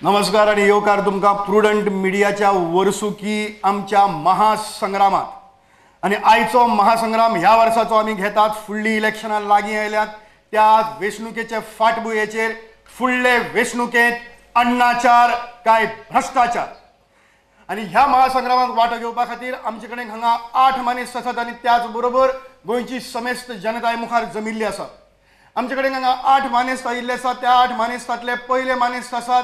नमस्कार आणि येवकार तुमकां प्रुडंट मिडियाच्या वर्सुकी आमच्या महासंग्रामात। आणि आयचो महासंग्राम ह्या वर्साचो आमी घेतात। फुडली इलेक्शनां लागीं आयल्यात त्या वेंचणुकेचे फाटभुंयेचेर फुडले वेंचणुकेंत अण्णाचार काय भ्रश्टाचार। आनी ह्या महासंग्रामात वांटो घेवपा खातीर आमचे कडेन हांगा 8 मानेस्त आसात आनी त्याच बरोबर गोंयची समेस्त जनताय मुखार जमिल्ली आसा। आमचे कडेन हांगा 8 मानेस्त आयिल्ले आसात। त्या 8 मानेस्तांतले पयले मानेस्त आसात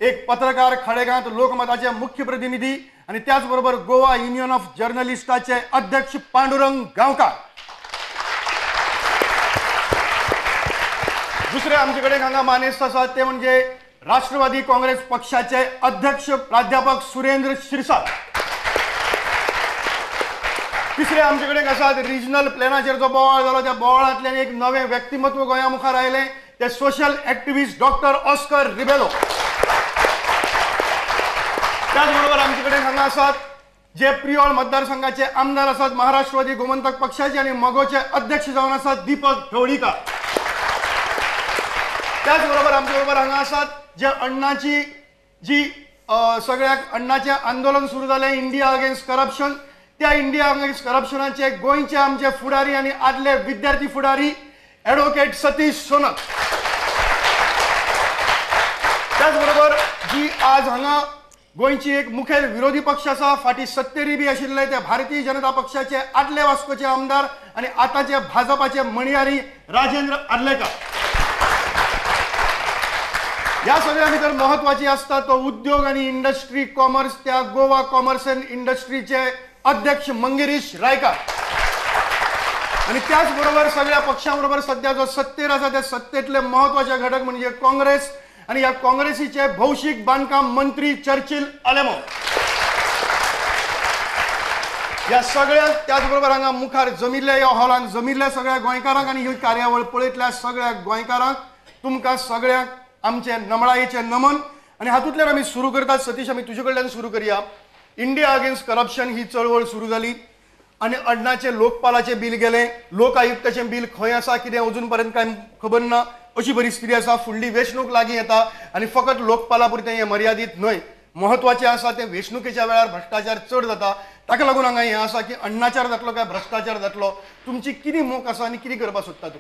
एक पत्रकार, खडेगांत लोकमताचे मुख्य प्रतिनिधी आनी त्याच बरोबर गोवा युनियन ऑफ जर्नलिस्टाचे अध्यक्ष पांडुरंग गांवकार। दुसरे आमचे कडेन हांगा मानेस्त आसात ते म्हणजे राष्ट्रवादी काँग्रेस पक्षाचे अध्यक्ष प्राध्यापक सुरेंद्र शिरसाट। तिसरे आमचे कडेन आसात रिजनल प्लॅनाचेर जो बोवाळ जालो त्या बोवाळांतल्यान एक नवें व्यक्तिमत्व गोंया मुखार आयलें ते social activist doctor Oscar Rebelo. त्याचबरोबर आमचे कडेन हांगा आसात जे प्रियोळ मतदारसंघाचे आमदार आसात महाराष्ट्रवादी गोमंतक पक्षाचे आनी मगोचे अध्यक्ष जावन आसात दीपक ढवळीकर। त्याचबरोबर आमचे बरोबर हांगा आसात जे अण्णाची जी सगळ्याक अण्णाचें आंदोलन सुरू जालें इंडिया अगेन्स्ट करप्शन, त्या इंडिया अगेन्स्ट करप्शनाचे गोंयचे आमचे फुडारी आनी आदले विद्यार्थी फुडारी ॲडव्होकेट सतीश सोनक। त्याचबरोबर जी आज हांगा गोंयची एक मुखेल विरोधी पक्ष आसा, फाटीं सत्तेरी बी आशिल्ले ते भारतीय जनता पक्षाचे आदले वास्कोचे आमदार आनी आतांचे भाजपाचे म्हणयारी राजेंद्र आर्लेकर। ह्या सगळ्या भितर महत्वाची आसता तो उद्योग आनी इंडस्ट्री कॉमर्स, त्या गोवा कॉमर्स अँड इंडस्ट्रीचे अध्यक्ष मंगेरीश रायकार। आनी त्याच बरोबर सगळ्या पक्षां बरोबर सध्या जो सत्तेर आसा त्या सत्तेतले महत्वाचे घटक म्हणजे काँग्रेस आनी ह्या काँग्रेसीचे भौशीक बांदकाम मंत्री चर्चिल आलेमो। ह्या सगळ्या त्याच बरोबर हांगा मुखार जमिल्ल्या ह्या हॉलान जमिल्ल्या सगळ्या गोंयकारांक आनी ही कार्यावळ पळयतल्या सगळ्या गोंयकारांक तुमकां सगळ्यांक आमचे नमळायेचें नमन। आनी हातूंतल्यान आमी सुरू करतात। सतीश, आमी तुजे कडल्यान सुरू करया। इंडिया अगेन्स्ट करप्शन ही चळवळ सुरू जाली आनी अण्णाचें लोकपालाचें बील गेलें, लोक आयुक्ताचें बील खंय आसा कितें अजून पर्यंत कांय खबर ना अशी परिस्थिती आसा। फुडली वेंचणूक लागीं येता आनी फकत लोकपाला पुरतें हें मर्यादीत न्हय, म्हत्वाचें आसा तें वेंचणुकेच्या वेळार भ्रश्टाचार चड जाता। ताका लागून हांगा हें आसा की अण्णाचार जातलो काय भ्रश्टाचार जातलो, तुमची कितें मोख आसा आनी कितें करपाक सोदता तूं?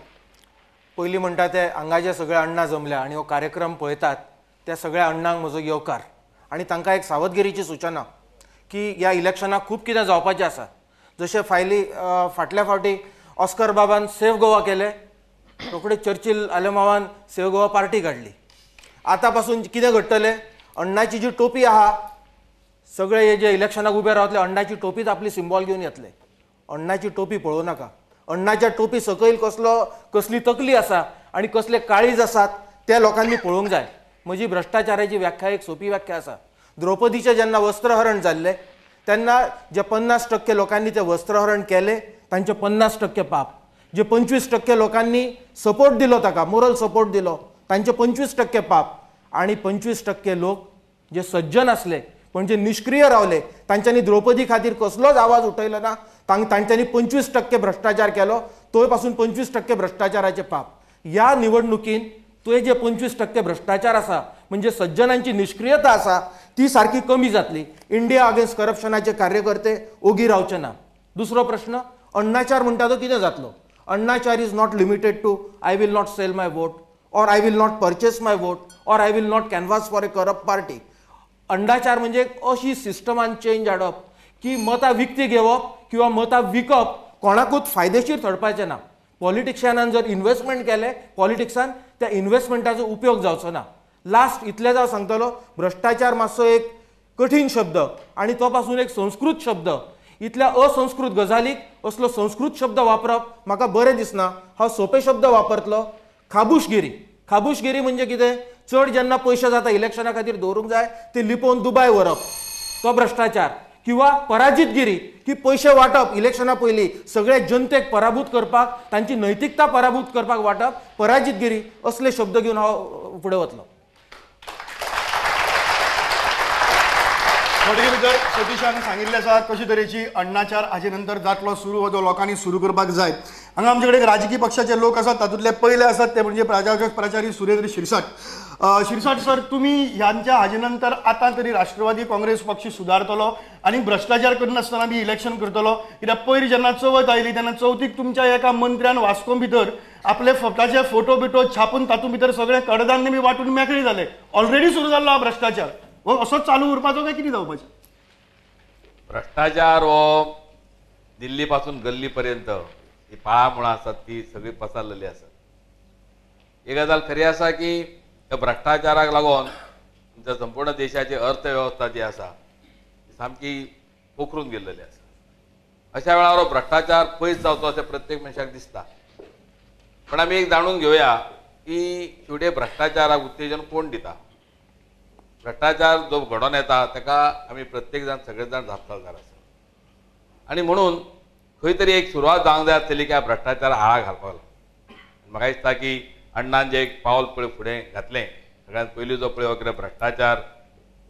पयलीं म्हणटा ते हांगा जे सगळे अण्णा जमल्या आनी हो कार्यक्रम पळयतात त्या सगळ्या अण्णांक म्हजो येवकार आनी तांकां एक सावधगिरीची सुचना की ह्या इलेक्शनाक खूब कितें जावपाचें आसा। जशें फायली फाटल्या फावटी ऑस्कर बाबान सेव गोवा केलें, रोखडे चर्चिल आलेमावान सेव गोवा पार्टी काडली। आतां पासून कितें घडटलें, अण्णाची जी टोपी आहा सगळे हे जे इलेक्शनाक उबे रावतले अण्णाची टोपीच आपली सिम्बॉल घेवन येतले। अण्णाची टोपी पळोवं नाका, अण्णाच्या टोपी सकयल कसलो कसली तकली आसा आनी कसले काळीज आसात त्या लोकांनी पळोवंक जाय। म्हजी भ्रश्टाचाराची व्याख्या एक सोंपी व्याख्या आसा। द्रौपदीचें जेन्ना वस्त्रहरण जाल्लें तेन्ना जे 50% लोकांनी तें वस्त्रहरण केलें तांचें 50% पाप, जे 25% लोकांनी सपोर्ट दिलो ताका मोरल सपोर्ट दिलो तांचे 25% पाप, आनी 25% लोक जे सज्जन आसले पण जे निष्क्रिय रावले तांच्यांनी द्रौपदी खातीर कसलोच आवाज उठयलो ना, तांच्यांनी 25% भ्रश्टाचार केलो, तोय पासून 25% भ्रश्टाचाराचें पाप। ह्या निवडणुकीन तुवें जे 25% भ्रश्टाचार आसा म्हणजे सज्जनांची निष्क्रियता आसा ती सारकी कमी जातली। इंडिया अगेन्स्ट करप्शनाचे कार्यकर्ते ओगी रावचे ना। दुसरो प्रश्न, अण्णाचार म्हणटा तो कितें जातलो? अण्णाचार is not limited to I will not sell my vote or I will not purchase my vote or I will not canvass for a corrupt party. अण्णाचार म्हणजे अशी सिस्टमान चेंज हाडप की मतां विकती घेवप किंवा मतां विकप कोणाकूच फायदेशीर ठरपाचें ना। पॉलिटिशियनान जर इन्वेस्टमेंट केलें पॉलिटिक्सान त्या इन्वेस्टमेंटाचो उपयोग जावचो ना। लास्ट इतलेंच हांव सांगतलो, भ्रश्टाचार मातसो एक कठीण शब्द आनी तो पासून एक संस्कृत शब्द, इतल्या असंस्कृत गजालीक असलो संस्कृत शब्द वापरप म्हाका बरें दिसना। हांव सोंपे शब्द वापरतलो, खाबूशगिरी। खाबूशगिरी म्हणजे कितें, चड जेन्ना पयशे जाता इलेक्शना खातीर दवरूंक जाय ते लिपोवन दुबाय व्हरप तो भ्रश्टाचार, किंवा पराजितगिरी की पयशे वांटप इलेक्शना पयलीं सगळे जनतेक पराभूत करपाक, तांची नैतिकता पराभूत करपाक वांटप, पराजितगिरी असले शब्द घेवन हांव फुडें वतलो। थोडे भितर सतीशान सांगिल्लें आसा कशी तरेची अण्णाचार हाजे नंतर जातलो सुरू हो जो लोकांनी सुरू करपाक जाय. हांगा आमचे कडेन राजकीय पक्षाचे लोक आसात, तातूंतले पयले आसात ते म्हणजे प्राचार्य सुरेंद्र शिरसाट. शिरसाट सर, तुमी ह्यांच्या हाजे नंतर आतां तरी राष्ट्रवादी काँग्रेस पक्ष सुदारतलो आनी भ्रश्टाचार करनासतना बी इलेक्शन करतलो? कित्याक पयर जेन्ना चवथ आयली तेन्ना चवथीक तुमच्या एका मंत्र्यान वास्को भितर आपले स्वताचे फोटो बिटो छापून तातूंत भितर सगळे कडधान्य बी वांटून मेकळे जाले. ऑलरेडी सुरू जाल्लो हा भ्रश्टाचार, हो असोच चालू उरपाचो काय कितें जावपाचें? भ्रश्टाचार हो दिल्ली पासून गल्ली पर्यंत ही पाळामुळां आसात ती सगळी पसरलेली आसात. एक गजाल खरी आसा की ह्या भ्रश्टाचाराक लागून आमच्या संपूर्ण देशाची अर्थवेवस्था जी आसा ती सामकी पोखरून गेल्लेली आसा. अशा वेळार हो भ्रश्टाचार पयस जावचो अशें प्रत्येक मनशाक दिसता. पण आमी एक जाणून घेवया की शेवटे भ्रश्टाचाराक उत्तेजन कोण दिता. भ्रश्टाचार जो घडोवन येता ताका आमी प्रत्येक जाण सगळे जाण जापसालदार आसा आनी म्हणून खंय तरी एक सुरवात जावंक जाय आसतली की ह्या भ्रश्टाचार आळा घालपाक लागून. म्हाका दिसता की अण्णान जें एक पावल पळय फुडें घातलें, सगळ्यांत पयलीं जो पळय हो कितें भ्रश्टाचार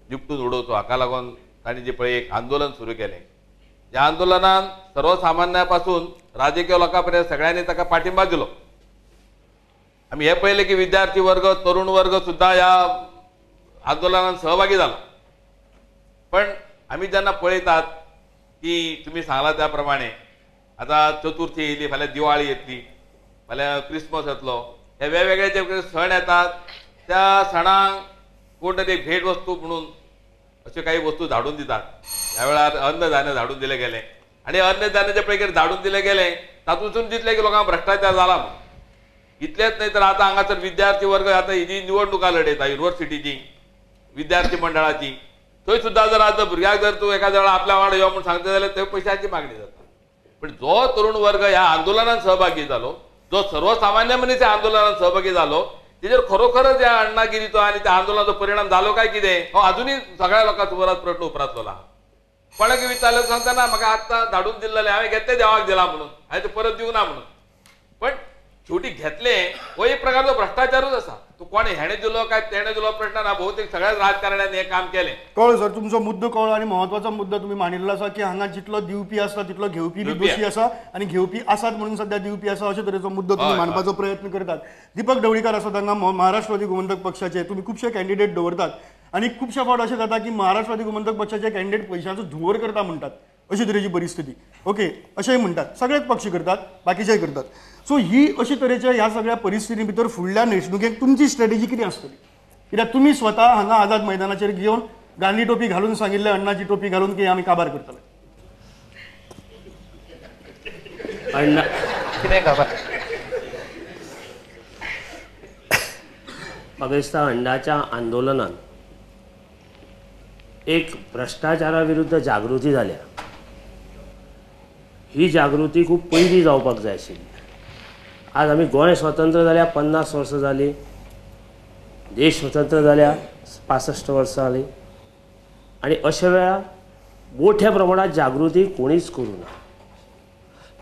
निपटून उडोवचो हाका लागून तांणी जें पळय एक आंदोलन सुरू केलें. ह्या आंदोलनान सर्वसामान्या पासून राजकीय लोकां पर्यंत सगळ्यांनी ताका पाठिंबा दिलो. आमी हें पळयलें की विद्यार्थी वर्ग, तरुण वर्ग सुद्दां ह्या आंदोलनान सहभागी जालो. पण आमी जेन्ना पळयतात की तुमी सांगला त्या प्रमाणे आतां चतुर्थी येयली, फाल्यां दिवाळी येतली, फाल्यां क्रिसमस येतलो, हे वेगवेगळे जे सण येतात त्या सणांक कोण तरी भेट वस्तू म्हणून अश्यो काही वस्तू धाडून दितात. ह्या वेळार अन्नधान्य धाडून दिलें गेलें आनी अन्नधान्य जे पळय धाडून दिलें गेलें तातूंतसून दिसलें की लोकांक भ्रश्टाचार जाला म्हणून. इतलेंच न्हय तर आतां हांगासर विद्यार्थी वर्ग आतां ही जी निवडणुकां लडयता युनिवर्सिटीची, विद्यार्थी मंडळाची, थंय सुद्दां जर आतां भुरग्याक जर तूं एका वेळार आपल्या वांगडा यो म्हूण सांगता जाल्यार थंय पयशांची मागणी जाता. पण जो तरुण वर्ग ह्या आंदोलनान सहभागी जालो, जो सर्वसामान्य मनीस ह्या आंदोलनान सहभागी जालो, तेजेर खरोखरच ह्या अण्णागिरीचो आनी त्या आंदोलनाचो परिणाम जालो काय कितें हो अजुनूय सगळ्या लोकांक सुबरात प्रश्न उप्रासलो. कोणाक विचारल्यार सांगता ना म्हाका आत्तां धाडून दिल्लें हांवें घेतलें देवाक दिलां म्हणून, हांवें तें परत दिवना म्हणून. पण शेवटी घेतलें हो एक प्रकारचो भ्रश्टाचारूच आसा. तूं कोणें हेणें दिलो काय तेणें दिलो प्रश्न ना, बहुतेक सगळ्याच राजकारण्यांनी हें काम केलें. कळ्ळो सर तुमचो मुद्दो कळ्ळो आनी म्हत्वाचो मुद्दो तुमी मांडिल्लो आसा की हांगा जितलो दिवपी आसा तितलो घेवपी बी दोशी आसा आनी घेवपी आसात म्हणून सद्या दिवपी आसा अशे तरेचो मुद्दो तुमी मांडपाचो प्रयत्न करतात. दीपक ढवळीकार आसात हांगा महाराष्ट्रवादी गोमंतक पक्षाचे, तुमी खुबशे कॅन्डिडेट दवरतात आनी खुबशे फावट अशें जाता की महाराष्ट्रवादी गोमंतक पक्षाचे कॅन्डिडेट पयशांचो धुंवर करता म्हणटात, अशी तरेची परिस्थिती. ओके, अशेंय म्हणटात, सगळेच पक्ष करतात, बाकीचेय करतात. सो ही अशी तरेच्या ह्या सगळ्या परिस्थिती भितर फुडल्या वेंचणुकेक तुमची स्ट्रॅटेजी कितें आसतली? कित्याक तुमी स्वता हांगा आझाद मैदानाचेर घेवन गांधी टोपी घालून सांगिल्लें, अण्णाची टोपी घालून की आमी काबार करतले. अण्णा कितें काबार? म्हाका दिसता अण्णाच्या आंदोलनान एक भ्रश्टाचारा विरुद्ध जागृती जाल्या. ही जागृती खूब पयलीं जावपाक जाय आशिल्ली. आज आमी गोंय स्वतंत्र जाल्या 50 वर्सां जालीं, देश स्वतंत्र जाल्या 65 वर्सां जालीं आनी अशा वेळार मोठ्या प्रमाणात जागृती कोणीच करूं ना.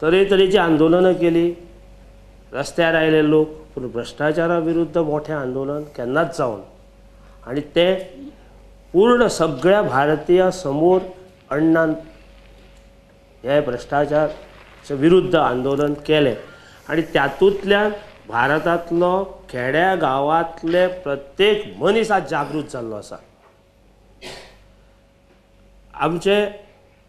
तरेतरेची आंदोलनां केली, रस्त्यार आयले लोक, पूण भ्रश्टाचारा विरुद्ध मोठें आंदोलन केन्नाच जावना आनी तें पूर्ण सगळ्या भारतीय समोर अण्णान हे भ्रश्टाचाराच्या विरुद्ध आंदोलन केलें आनी तातूंतल्यान भारतांतलो खेड्या गांवांतले प्रत्येक मनीस आज जागृत जाल्लो आसा. आमचे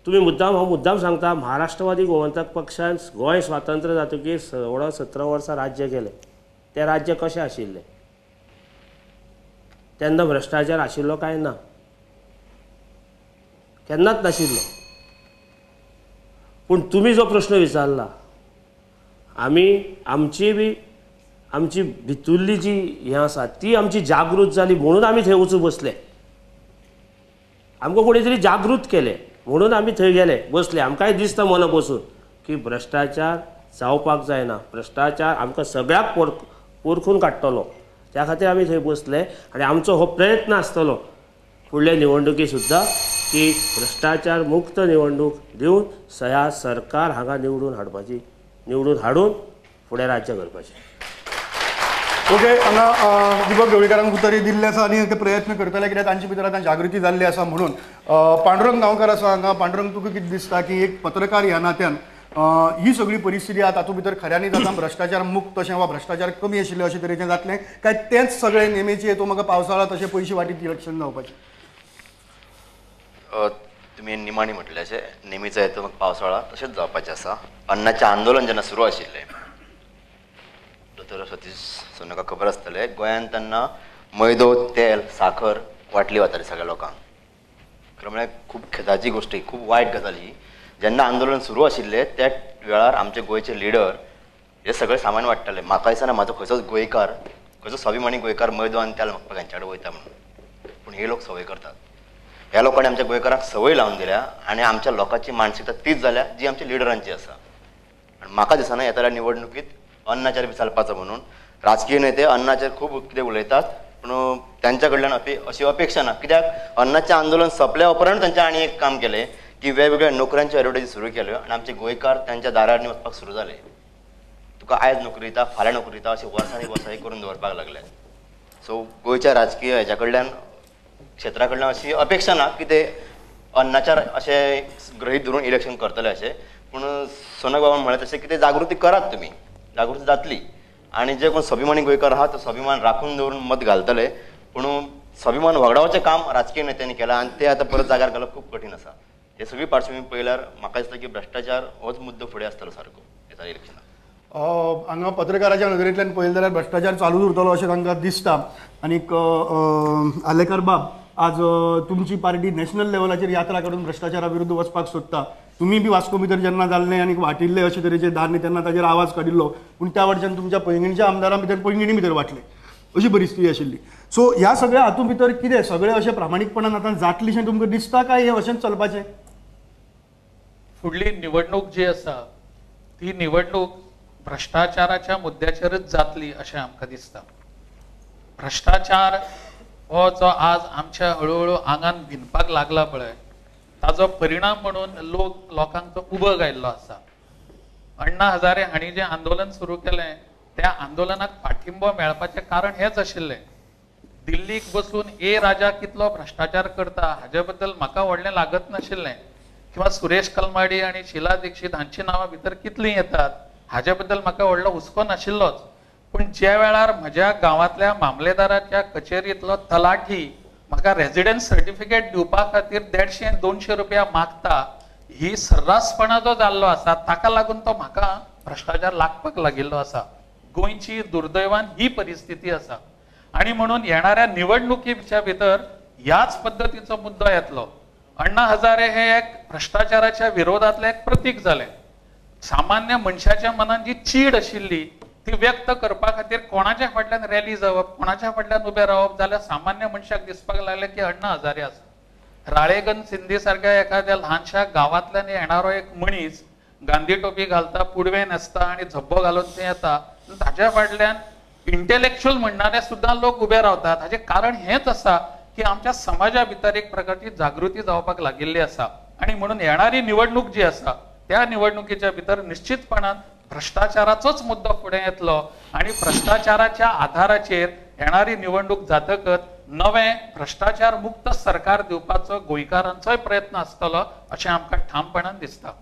तुमी मुद्दाम, हांव मुद्दाम सांगता, महाराष्ट्रवादी गोमंतक पक्षान गोंय स्वातंत्र्य जातकीर 16-17 वर्सां राज्य केलें. तें राज्य कशें आशिल्लें तेन्ना? भ्रश्टाचार आशिल्लो काय ना? केन्नाच नाशिल्लो. पूण तुमी जो प्रश्न विचारला, आमी आमची बी आमची भितुल्ली जी हें आसा ती आमची जागृत जाली म्हणून आमी थंय वचून बसले. आमकां कोणी तरी जागृत केलें म्हणून आमी थंय गेले बसले. आमकांय दिसता मना बसून की भ्रश्टाचार जावपाक जायना, भ्रश्टाचार आमकां सगळ्याक पोरखून काडटलो, त्या खातीर आमी थंय बसले. आनी आमचो हो प्रयत्न आसतलो फुडले निवडणुकी सुद्दां की भ्रश्टाचार मुक्त निवडणूक दिवन सया सरकार हांगा निवडून हाडपाची, निवडून हाडून फुडें राज्य करपाचें. ओके, हांगा दीपक ढवळीकारांक उतर दिल्लें आसा आनी ते प्रयत्न करतले कित्याक तांचे भितर आतां जागृती जाल्ली आसा म्हणून. पांडुरंग गांवकार आसा हांगा. पांडुरंग, तुका कितें दिसता की एक पत्रकार ह्या नात्यान ही सगळी परिस्थिती आहा तातूंत भितर खऱ्यांनीच आतां भ्रश्टाचार मुक्त अशें वा भ्रश्टाचार कमी आशिल्लें अशें तरेचें जातलें काय तेंच सगळें नेमेचें हेतू म्हाका पावसाळा तशें पयशे वाटीत इलेक्शन जावपाचें? तुमी निमाणी म्हटलें अशें नेमीचो हेतू म्हाका पावसाळा तशेंच जावपाचें आसा. अन्नाचें आंदोलन जेन्ना सुरू आशिल्लें, दोतोर सतीश सोनका खबर आसतलें, गोंयांत तेन्ना मैदो, तेल, साखर वांटली वताली सगळ्या लोकांक. खरें म्हळ्यार खूब खेदाची गोश्ट, खूब वायट गजाल ही. जेन्ना आंदोलन सुरू आशिल्लें त्या वेळार आमचे गोंयचे लिडर हे सगळे सामान वांट्टाले. म्हाका दिसना म्हाजो खंयचोच गोंयकार, खंयचो स्वाभिमानी गोंयकार मैदो आनी तेल मागपाक हेंच्या कडेन वयता म्हणून. पूण हे लोक संवय करतात. ह्या लोकांनी आमच्या गोंयकारांक संवय लावन दिल्या आनी आमच्या लोकांची मानसिकता तीच जाल्या जी आमच्या लिडरांची आसा. आनी म्हाका दिसना येतल्या निवडणुकीत अन्नाचेर बी चलपाचो म्हणून. राजकीय नेते अन्नाचेर खूब कितें उलयतात, पूण तांच्या कडल्यान अशी अपेक्षा ना. कित्याक अन्नाचें आंदोलन सोंपल्या उपरांत तांचें आनी एक काम केलें की वेगवेगळ्या नोकऱ्यांच्यो एडवर्टायज सुरू केल्यो आनी आमचे गोंयकार तांच्या दारार वचपाक सुरू जाले. तुका आयज नोकरी दिता, फाल्यां नोकरी दिता, अशें वर्सांनी वर्सां करून दवरपाक लागले. सो गोंयच्या राजकीय हेच्या कडल्यान, क्षेत्रा कडल्यान अशी अपेक्षा ना की ते अन्नाचार अशें गृहीत धरून इलेक्शन करतले अशें. पूण सोनक बाबान म्हळें तशें की ते जागृती करात, तुमी जागृती जातली आनी जे कोण स्वाभिमानी गोंयकार आहा तो स्वाभिमान राखून दवरून मत घालतले. पूण स्वाभिमान वगडावचें काम राजकीय नेत्यांनी केलां आनी ते आतां परत जाग्यार घालप खूब कठीण आसा. हे सगळी पार्श्वभूमी पळयल्यार म्हाका दिसता की भ्रश्टाचार होच मुद्दो फुडें आसतलो सारको येता इलेक्शनाक. हांगा पत्रकाराच्या नदरेंतल्यान पळयलें जाल्यार भ्रश्टाचार चालूच उरतलो अशें तांकां दिसता. आनीक आलेकर बाब, आज तुमची पार्टी नॅशनल लेवलाचेर यात्रा काडून भ्रश्टाचारा विरुद्ध वचपाक सोदता. तुमी बी वास्को भितर जेन्ना जाल्लें आनी वाटिल्लें अशे तरेचे धान्य तेन्ना ताजेर आवाज काडिल्लो, पूण त्या वटच्यान तुमच्या पैंगिणच्या आमदारां भितर पैंगिणी भितर वांटलें अशी परिस्थिती आशिल्ली. सो ह्या सगळ्या हातूंत भितर कितें सगळें अशें प्रामाणीकपणान आतां जातलेंशें तुमकां दिसता काय हें अशेंच चलपाचें? फुडली निवडणूक जी आसा ती निवडणूक भ्रश्टाचाराच्या मुद्द्याचेरच जातली अशें आमकां दिसता. भ्रश्टाचार हो जो आज आमच्या हळुहळू आंगान भिनपाक लागला पळय, ताजो परिणाम म्हणून लोकांक तो उबग आयिल्लो आसा. अण्णा हजारे हांणी जें आंदोलन सुरू केलें त्या आंदोलनाक पाठिंबो मेळपाचें कारण हेंच आशिल्लें. दिल्लीक बसून ए राजा कितलो भ्रश्टाचार करता हाजे बद्दल म्हाका व्हडलें लागत नाशिल्लें, किंवा सुरेश कलमाडी आनी शिला दीक्षित हांची नांवां भितर कितलीं येतात हाजे बद्दल म्हाका व्हडलो हुस्को नाशिल्लोच. पूण ज्या वेळार म्हज्या गांवांतल्या मामलेदाराच्या कचेरींतलो तलाठी म्हाका रेजिडन्स सर्टिफिकेट दिवपा खातीर 150-200 रुपया मागता, ही सर्रासपणा जो जाल्लो आसा ताका लागून तो म्हाका भ्रश्टाचार लागपाक लागिल्लो आसा. गोंयची दुर्दैवान ही परिस्थिती आसा आनी म्हणून येणाऱ्या निवडणुकीच्या भितर ह्याच पद्दतीचो मुद्दो येतलो. अण्णा हजारे हे एक भ्रश्टाचाराच्या विरोधातलें एक प्रतीक जालें. सामान्य मनशाच्या मनान जी चीड आशिल्ली ती व्यक्त करपा खातीर कोणाच्या फाटल्यान रॅली जावप, कोणाच्या फाटल्यान उबें रावप जाल्यार सामान्य मनशाक दिसपाक लागलें की अण्णा हजारे आसा. राळेगण सिंधी सारक्या एखाद्या ल्हानशा गांवांतल्यान येणारो एक मनीस गांधी टोपी घालता, पुडवें न्हेसता आनी झब्बो घालून ते येता, ताज्या फाटल्यान इंटेलेक्च्युअल म्हणणारे सुद्दां लोक उबे रावतात. हाचें कारण हेंच आसा की आमच्या समाजा भितर एक प्रकारची जागृती जावपाक लागिल्ली आसा आनी म्हणून येणारी निवडणूक जी आसा त्या निवडणुकीच्या भितर निश्चितपणान भ्रश्टाचाराचोच मुद्दो फुडें येतलो आनी भ्रश्टाचाराच्या आधाराचेर येणारी निवडणूक जातकच नवें भ्रश्टाचार मुक्त सरकार दिवपाचो गोंयकारांचोय प्रयत्न आसतलो अशें आमकां ठामपणान दिसता.